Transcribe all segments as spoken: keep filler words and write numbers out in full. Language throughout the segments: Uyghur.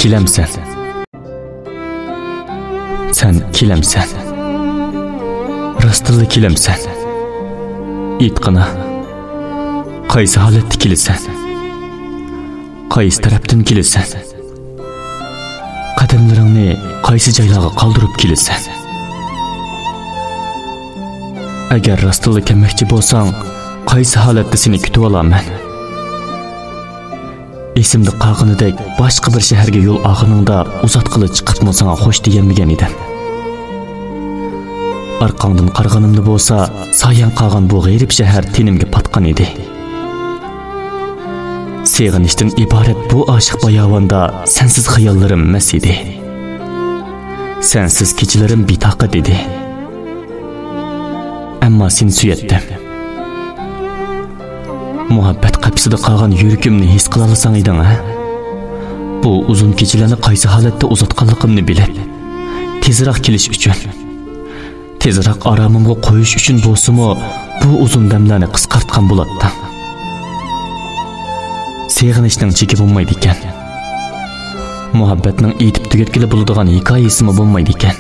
كېلەمسەن؟ سەن كېلەمسەن؟ راستتىنلا كېلەمسەن؟ ئېيتقىنا، قايسى ھالەتتە كېلىسەن؟ قايسى تەرەپتىن كېلىسەن؟ قەدەملىرىڭنى قايسى جايلارغا قالدۇرۇپ كېلىسەن؟ ئەگەر راستتىنلا كەلمەكچى بولساڭ، قايسى ھالەتتە سېنى كۈتۈۋالامەن؟ ئېسىمدە قالغىنىدەك، باشقا بىر شەھەرگە يول ئالغىنىڭدا ئۇزاتقىلى چىقىپمۇ ساڭا خوش دېيەلمىگەن ئىدىم. ئارقاڭدىن قارىغىنىمدا بولسا، سايەڭ قالغان بۇ غېرىب شەھەر تېنىمگە پاتقان ئىدى. سېغىنىشتىن ئىبارەت بۇ ئاشىق باياۋاندا سەنسىز خىياللىرىم مەس ئىدى. سەنسىز كېچىلىرىم بىتاقەت ئىدى. ئەمما سېنى سۆيەتتىم. مۇھەببەت قەپىسىدە قالغان يۈرىكىمنى ھېس قىلالىساڭ ئىدىڭ، ھە؟ بۇ ئۇزۇن كېچىلەرنى قايسى ھالەتتە ئۇزاتقانلىقىمنى بىلىپ، تېزراق كېلىش ئۈچۈن، تېزراق ئارامىمغا قويۇش ئۈچۈن بولسىمۇ، بۇ ئۇزۇن دەملەرنى قىسقارتقان بولاتتىڭ. سېغىنىشنىڭ چېكى بولمايدىكەن. مۇھەببەتنىڭ ئېيتىپ تۈگەتكىلى بولىدىغان ھېكايىسىمۇ بولمايدىكەن.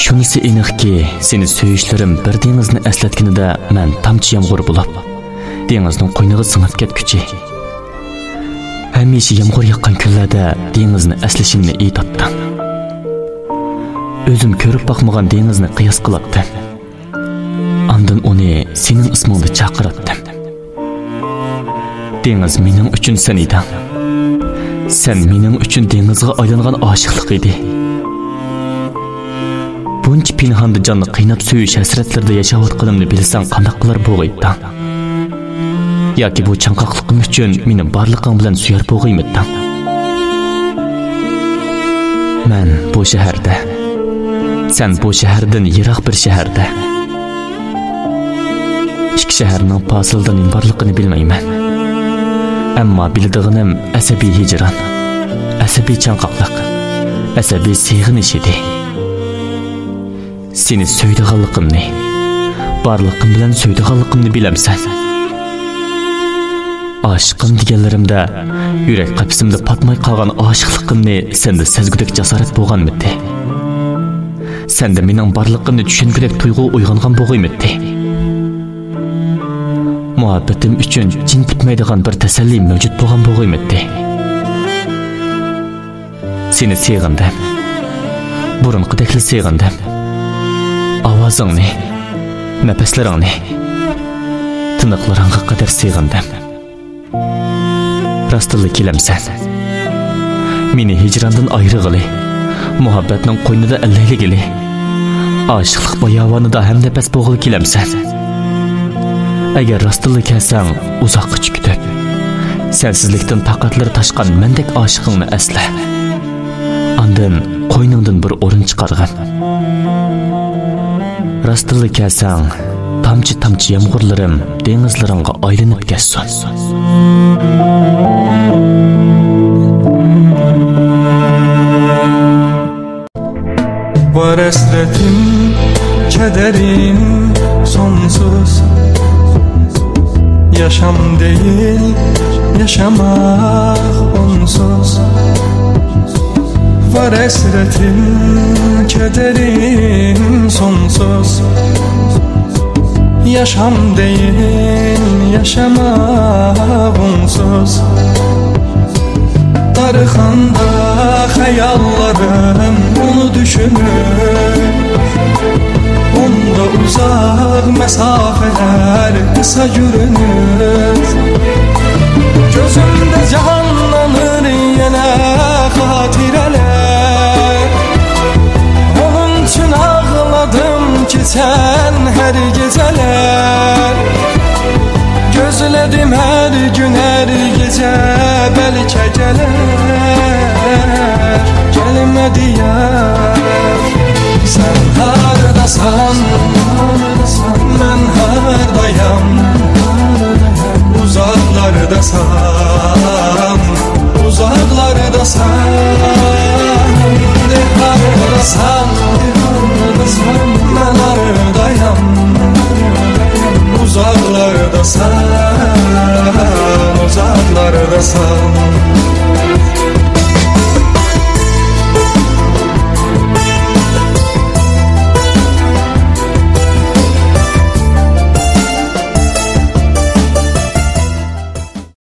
شۇنىسى ئېنىقكى، سېنى سۆيۈشلىرىم بىر دېڭىزنى ئەسلەتكىنىدە مەن تامچە يامغۇر بولۇپ، دېڭىزنىڭ قوينىغا سىڭىپ كەتكۈچى. ھەمىشە يامغۇر ياغقان كۈنلەردە دېڭىزنى ئەسلىشىمنى ئېيتاتتىم. ئۆزۈم كۆرۈپ باقمىغان دېڭىزنى قىياس قىلاتتىم. ئاندىن ئۇنى سېنىڭ ئىسمىڭدا چاقىراتتىم. دېڭىز مېنىڭ ئۈچۈن سەن ئىدىڭ. سەن مېنىڭ ئۈچۈن دېڭىزغا ئايلانغان ئاشىقلىق ئىدى. بۇنچە پىنھاندا جاننى قىيناپ سۆيۈش ھەسرەتلىرىدە ياشاۋاتقىنىمنى بىلسەڭ قانداق قىلار بوغايتتىڭ؟ ياكى بۇ چاڭقاقلىقىم ئۈچۈن مېنى بارلىقىڭ بىلەن سۆيەر بوغايمىتتىڭ؟ مەن بۇ شەھەردە، سەن بۇ شەھەردىن يىراق بىر شەھەردە. ئىككى شەھەرنىڭ پاسىلىدا نېمە بارلىقىنى بىلمەيمەن. ئەمما بىلىدىغىنىم ئەسەبىي ھىجران، ئەسەبىي چاڭقاقلىق، ئەسەبىي سېغىنىش ئىدى. سېنى سۆيىدىغانلىقىمنى، بارلىقىم بىلەن سۆيىدىغانلىقىمنى بىلەمسەن؟ ئاشىقىم دېگەنلىرىمدە يۈرەك قەپىسىمدە پاتماي قالغان ئاشىقلىقىمنى سەندە سەزگۈدەك جاسارەت بولغانمىدى؟ سەندە مېنىڭ بارلىقىمنى چۈشەنگۈدەك تۇيغۇ ئويغانغان بوغايمىدى؟ مۇھەببىتىم ئۈچۈن جىن پۈتمەيدىغان بىر تەسەللى مەۋجۇت بولغان بوغايمىدى؟ سېنى سېغىندىم. بۇرۇنقىدەكلا سېغىندىم. ئاۋازىڭنى، نەپەسلىرىڭنى، تىنىقلىرىڭغا قەدەر سېغىندىم. راستتىنلا كېلەمسەن؟ مېنى ھىجراندىن ئايرىغىلى، مۇھەببەتنىڭ قوينىدا ئەللەيلىگىلى، ئاشىقلىق باياۋانىدا ھەمنەپەس بولغىلى كېلەمسەن؟ ئەگەر راستتىنلا كەلسەڭ، ئۇزاققىچە كۈتۈپ، سەنسىزلىكتىن تاقەتلىرى تاشقان مەندەك ئاشىقىڭنى ئەسلە. ئاندىن قوينۇڭدىن بىر ئورۇن چىقارغىن. راستتىنلا كەلسەڭ، تامچە-تامچە يامغۇرلىرىم دېڭىزلىرىڭغا ئايلىنىپ كەتسۇن. Var hasretim, kederim sonsuz. Yaşam değil, yaşamak onsuz. Var hasretim, kederim sonsuz. Yaşam değil, yaşamak onsuz. Darxanda xəyallarım onu düşünür. Onda uzaq məsafələr qısa görünür. Gözümdə canlanır yenə xatirələr. Onun üçün ağladım keçən hər gecələr. Gözlədim hər gün, hər gecə, bəlkə gələr, gəlmədi yar. Sən hardasan, mən hardayam? Uzaqlardasan, uzaqlardasan. De hardasan, mən hardayam? Uzaqlardasan, uzaqlardasan.